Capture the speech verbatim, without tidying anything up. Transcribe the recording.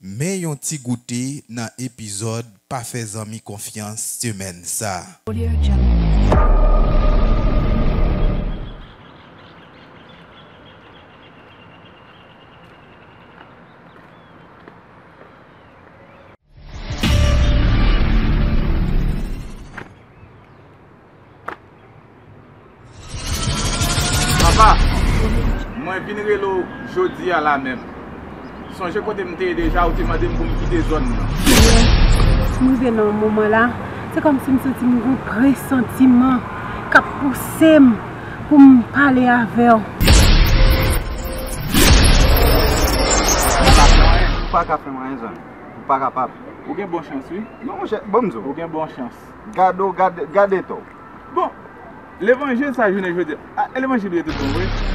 Men yon ti goute nan epizòd Pa fè zanmi konfyans semèn sa. Papa, mwen vin rele w jodi a la menm. Sonje kote m te ye deja, ou te mande m pou m kite zòn nan. M rive nan yon moman la, se kòmsi m santi m gon presantiman k ap pouse m pou m pale avè w. Ou pa ka fè m anyen, zanmi. Ou pa kapab. Ou gen bon chans, wi. Non, monchè, ban m di w. Ou gen bon chans. Gade w, gade, gade to. Bon, levanjil sa jounen jodi a, a, levanjil ou ye tout bon vre.